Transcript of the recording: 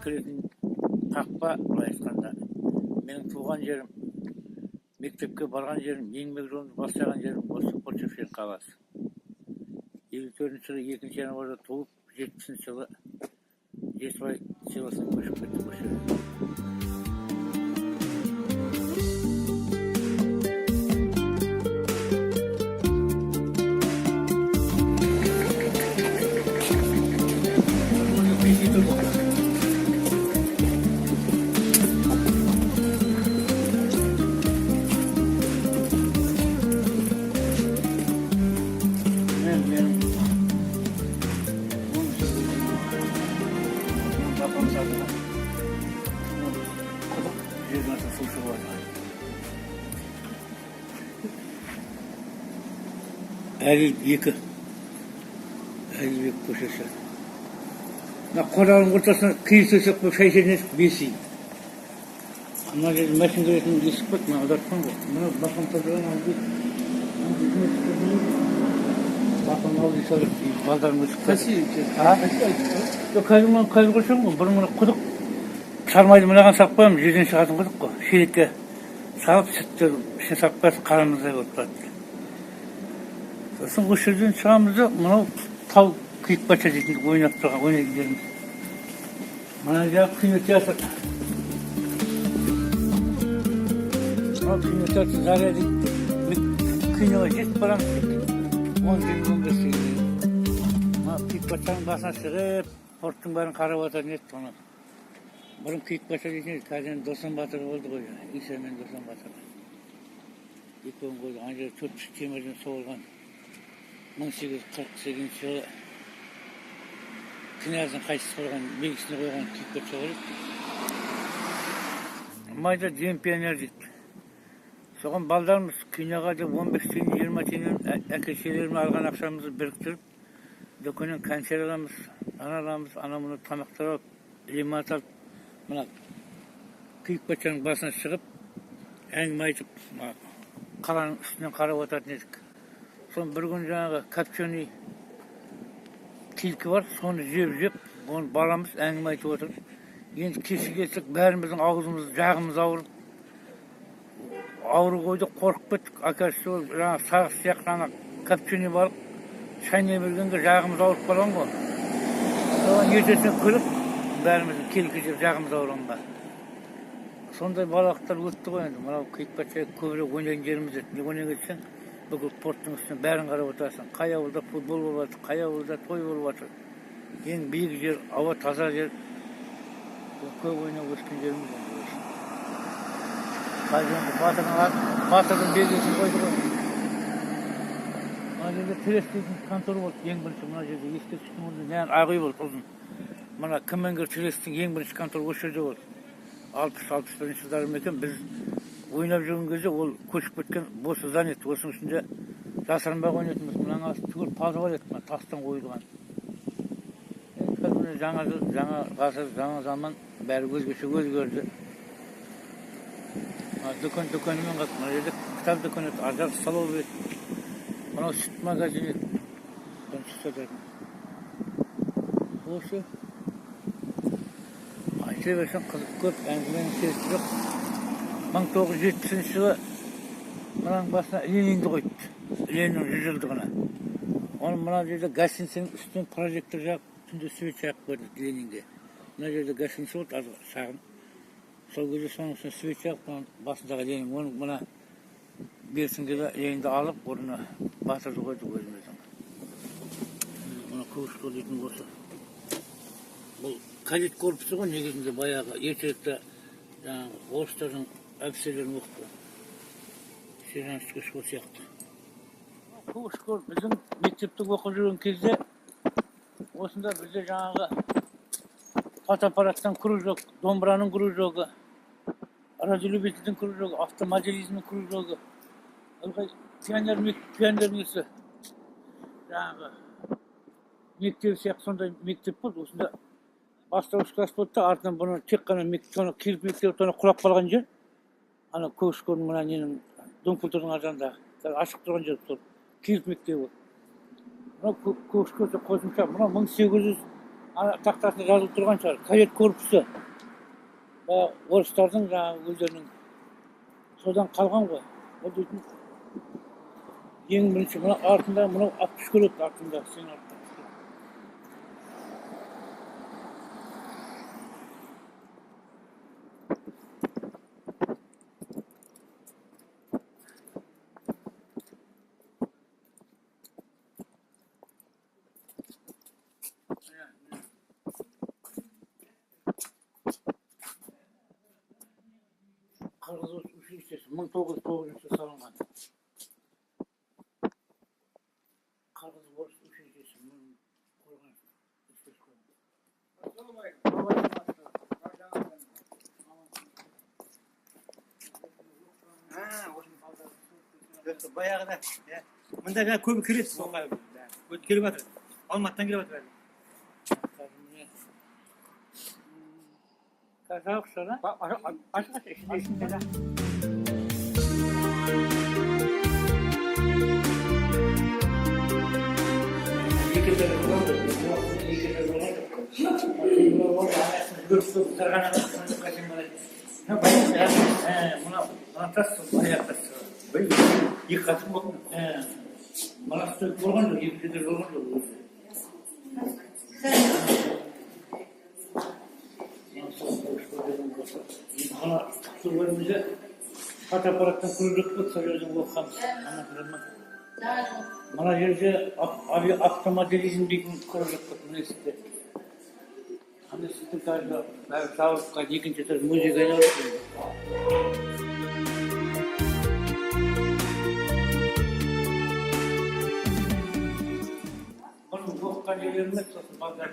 кіретін қақпа, былай айтқанда. Менің туған жерім, мектепке барған жерім, еңбек жолымды бастаған жерім осы Форт Шевченко қаласы. 54 жылы 2 январьда туып, 70 жылы Жетісбай селосына көшіп кеттік осы жерге. Мен папам садыға құдық, жердің астынан су шығып жатыр. Әлі 2 Әділбек көшесі. Мына қораның ортасына киіз төсеп қойып, шай ішетін едік, 5 үй. Мына жерде машина кіретін есік бар, мына аударып қойған ғой. Мына бақам тұрған алды. Бақам алды салып, балдарым өсіп Қайсы? А? Жоқ, қазір мына қазір қойсам ғой, бұрын мына құдық сармайды, мынаған салып қоямыз, жерден шығатын құдық қой. Шелекке салып, сүтті ішіне салып қоясың, қара мұздай болып тұрады. Сосын осы жерден шығамыз да, мынау тау Киік патша дейтін ойнап тұрған, ойнайтын жеріміз. Мына жағы кинотеатр. Мынау кинотеатр «Заря» дейді. Киноға жетіп барамыз. 10, 15 дегенде. Мына Киік патшаның басына шығып, порттың бәрін қарап отыратын еді оны. Бұрын Киік патша дейтін еді, қазір енді Досан батыр болды ғой. Иса мен Досан батыр. Екеуін қойды. Ана жерде төрт пүш темірден соғылған. 1848 жылы князьдің қайтыс болған белгісіне қойған Киік патша бар еді. Майда День пионер дейді. Соған балдарымыз киноға деп 15 тиын, 20 тиыннен әке шешелеріме алған ақшамызды біріктіріп, дүкеннен консерв аламыз, нан аламыз, ана мұны тамақтар алып, лимонад алып, мына Киік патшаның басына шығып, әңгіме айтып, мына қаланың үстінен қарап отыратын едік. Соны бір күні жаңағы копченый түлкі бар, соны жеп-жеп, оны баламыз әңгіме айтып отырып, енді кешке келсек, бәріміздің аузымыз, жағымыз ауырып, ауру қойды, қорқып кеттік. Оказывается, ол жаңағы сағыз сияқты ана копченый балық шайнай бергенге жағымыз ауырып қалған ғой. Соған ертесіне күліп, бәріміздің келкі жеп жағымыз ауырғанға. Сондай балалықтар өтті ғой енді. Мынау Киік патша көбірек ойнайтын жеріміз еді. Не ойнай кетсең, бүкіл порттың үстінен бәрін қарап отырасың. Қай ауылда футбол болып жатыр, қай ауылда той болып жатыр. Ең биік жер, ауа таза жер. Бұл көп ойнап өскен жеріміз енді осы. Қазір енді батырдың белгісін қойды ғой. Мына жерде Трест дейтін контор болды. Ең бірінші мына жерде ескерткіштің орнында нән ақ үй болды ұзын. Мына Кіміңгір Тресттің ең бірінші конторы осы жерде болды. 60-61 жылдары ма екен, біз ойнап жүрген кезде ол көшіп кеткен бос здание еді. Осының ішінде жасырынбақ ойнайтынбыз. Мынаның асты түгел подвал еді, мына тастан ойылған. Енді қазір міне жаңа жыл, жаңа ғасыр, жаңа заман, бәрі өзгеше өзгерді. Мына дүкен дүкенімен қалды. Мына жерде кітап дүкені еді, ар жағы столовый еді. Мынау сүт магазині еді. Бұны сүт сататын. Осы. Айта берсең қызық көп, әңгіменің серті жоқ. 1970 жылы мынаның басына Ленинді қойды. Лениннің 100 жылдығына. Оны мына жерде гостиницаның үстінен прожектор жағып, түнде свет жағып қойды Ленинге. Мына жерде гостиница болды, аз шағын. Сол кезде соның үстіне свет жағып, оның басындағы Ленин, оның мына бертінге де Ленинді алып, орнына батырды қойдық өзіміздің. Мына Көк дейтін осы. Бұл кадет корпусы ғой негізінде, баяғы ертеректе жаңағы орыстардың офицерлерін оқытты. Сержантский школ сияқты. Көк школ біздің мектепте оқып жүрген кезде осында бізде жаңағы фотоаппараттан кружок, домбыраның кружогы, радиолюбительдің кружогы, автомоделизмнің кружогы, ылғи пионер, пионер несі, жаңағы мектеп сияқты сондай мектеп болды. Осында бастауыш класс болды да, артынан бұны тек қана соны Киров мектебі соны құлап қалған жер, ана Көк школдың мына ненің Дом культурының ар жағындағы қазір ашық тұрған жер сол Киров мектебі. Мынау Көк школ қосымша, мынау мың сегіз жүз Ана тақтасында жазылып тұрған шығар. Кадет корпусы. Баяғы орыстардың жаңағы өздерінің содан қалған ғой. Ол дейтін ең бірінші мына артында мынау ат түш артында, сенің артында. Қырғыз училищесі 1909 жылы салынған. Қырғыз орыс училищесі мың қорған. Баяғыда иә. Мында жаңа көбі келеді сол, келіп жатыр, Алматыдан келіп жатыр бәрі. Қазір жабық шығар, а? Ашық, ашық, ішінде, ішінде. Екі этаж болған ғой, екі этаж болған жоқ. Жүгіріп тұрып мына мына тас сол баяғы тас. Екі қаты болған. Мына стойка болған жоқ, екі этаж болған жоқ өзі. Мына сол бөлімде фотоаппараттан көріп жоқ қой, сол жерден оқығанбыз. Мына жерде автомоделизм дейтін көріп жоқ мына есікте. Ана есіктің қазір бәрі жабылып, қазір екінші этаж музейге айналды. Бұрын оқыған жерлеріміз, сосын балдар.